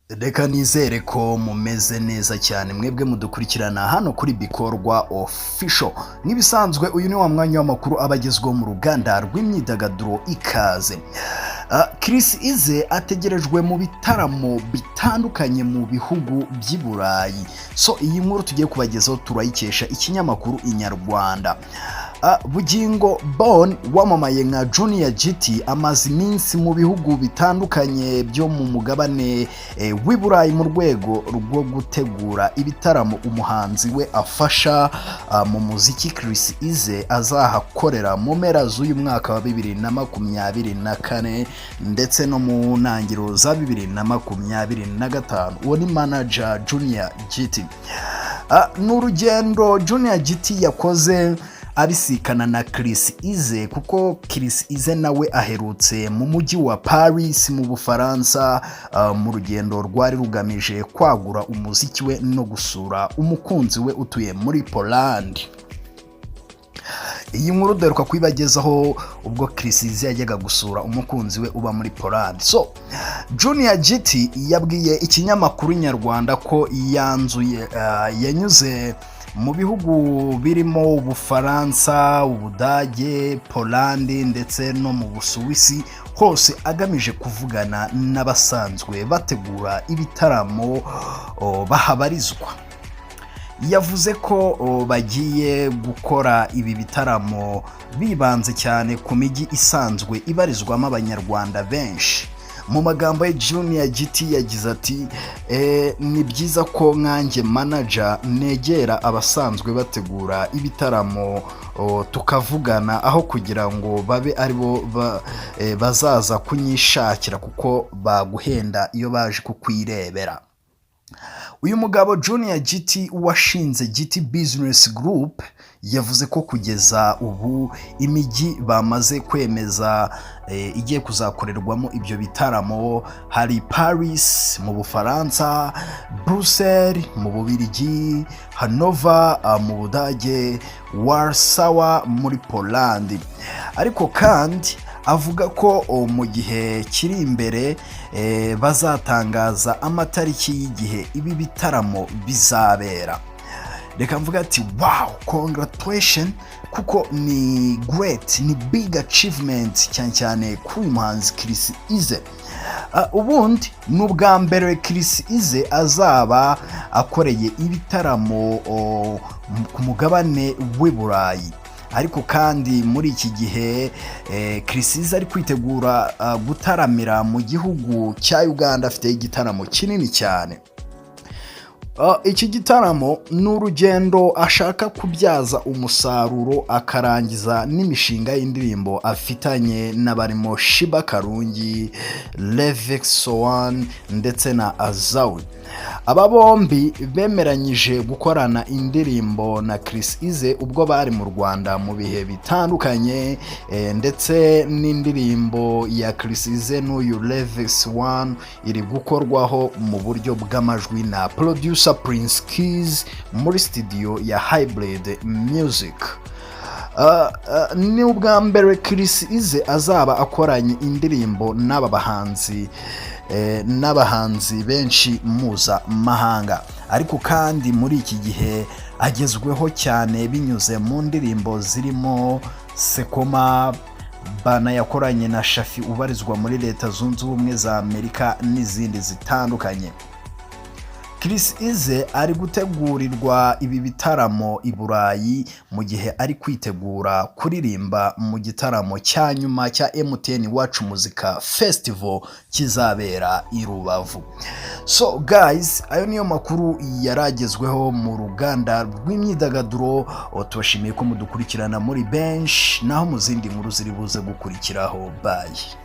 Reka nizere ko mumeze neza cyane, mwebwe mudukurikirana hano kuri Bikorwa Official. Nk'ibisanzwe, uyu ni wa mwanya w'amakuru aba agezweho mu ruganda rw'imyidagaduro. Ikaze. Chris Eazy ategerejwe mu bitaramo bitandukanye mu bihugu by'i Burayi. So iyi nkuru tugiye kubagezaho turayikesha ikinyamakuru Inyarwanda. Bugingo Bon wamamaye nka Junior Giti amaze iminsi mu bihugu bitandukanye byo mu mugabane w'i Burayi mu rwego rwo gutegura ibitaramo umuhanzi we afasha mu muziki Chris Eazy azahakorera mu mpera z'uyu mwaka wa 2024 ndetse no mu ntangiriro za 2025. Uwo ni manager Junior Giti. Ni urugendo Junior Giti yakoze abisikana na Chris Eazy, kuko Chris Eazy nawe aherutse mu mujyi wa Paris mu Bufaransa, mu rugendo rwari rugamije kwagura umuziki we no gusura umukunzi we utuye muri Poland. Iyi nkuru duheruka kuyibagezaho ubwo Chris Eazy yajyaga gusura umukunzi we uba muri Poland. So Junior Giti yabwiye ikinyamakuru Nyarwanda ko yanzuye yanyuze mu bihugu birimo Ubufaransa, Ubudage, Poland ndetse no mu Busuwisi, hose agamije kuvugana n'abasanzwe bategura ibitaramo bahabarizwa. Yavuze ko bagiye gukora ibi bitaramo bibanze cyane ku mijyi isanzwe ibarizwamo Abanyarwanda benshi. Mu magambo ye, Junior Giti yagize ati: "Ni byiza ko nkanjye manager negera abasanzwe bategura ibitaramo, tukavugana aho kugira ngo babe aribo bazaza kunyishakira, kuko baguhenda iyo baje kukwirebera." Uyu mugabo Junior Giti washinze Giti Business Group yavuze ko kugeza ubu imijyi bamaze kwemeza igiye kuzakorerwamo ibyo bitaramo hari Paris mu Bufaransa, Brussels mu Bubiligi, Hanover mu Budage, Warsaw muri Poland. Ariko kandi avuga ko mu gihe kiri imbere bazatangaza amatariki y'igihe ibi bitaramo bizabera. Reka mvuga ati: "Wow, congratulation," kuko ni great, ni big achievement, cyane cyane kuri uyu muhanzi Chris Eazy. Ubundi ni ubwa mbere Chris Eazy azaba akoreye ibitaramo ku mugabane w'i Burayi. Ariko kandi muri iki gihe Chris Eazy ari kwitegura gutaramira mu gihugu cya Uganda, afite igitaramo kinini cyane. Iki gitaramo ni urugendo ashaka kubyaza umusaruro, akarangiza n'imishinga y'indirimbo afitanye n'abarimo Sheebah Karungi, Levixone One ndetse na Azawi. Aba bombi bemeranyije gukorana indirimbo na Chris Eazy ubwo bari mu Rwanda mu bihe bitandukanye, ndetse n'indirimbo ya Chris Eazy n'uyu Levixone One iri gukorwaho mu buryo bw'amajwi na producer Prince Keys muri studio ya Hybrid Music. Ni ubwa mbere Chris Eazy azaba akoranye indirimbo n'aba bahanzi n'abahanzi benshi mpuzamahanga. Ariko kandi muri iki gihe agezweho cyane binyuze mu ndirimbo zirimo Sekoma Bana yakoranye na Shafi ubarizwa muri Leta Zunze Ubumwe za Amerika n'izindi zitandukanye. Chris Eazy ari gutegurirwa ibi bitaramo i Burayi mu gihe ari kwitegura kuririmba mu gitaramo cya nyuma cya MTN Iwacu Muzika Festival kizabera i Rubavu. So guys, ayo niyo makuru yaragezweho mu ruganda rw'imyidagaduro. Tubashimiye ko mudukurikirana muri benshi, naho mu zindi nkuru ziri buze gukurikiraho. Bye.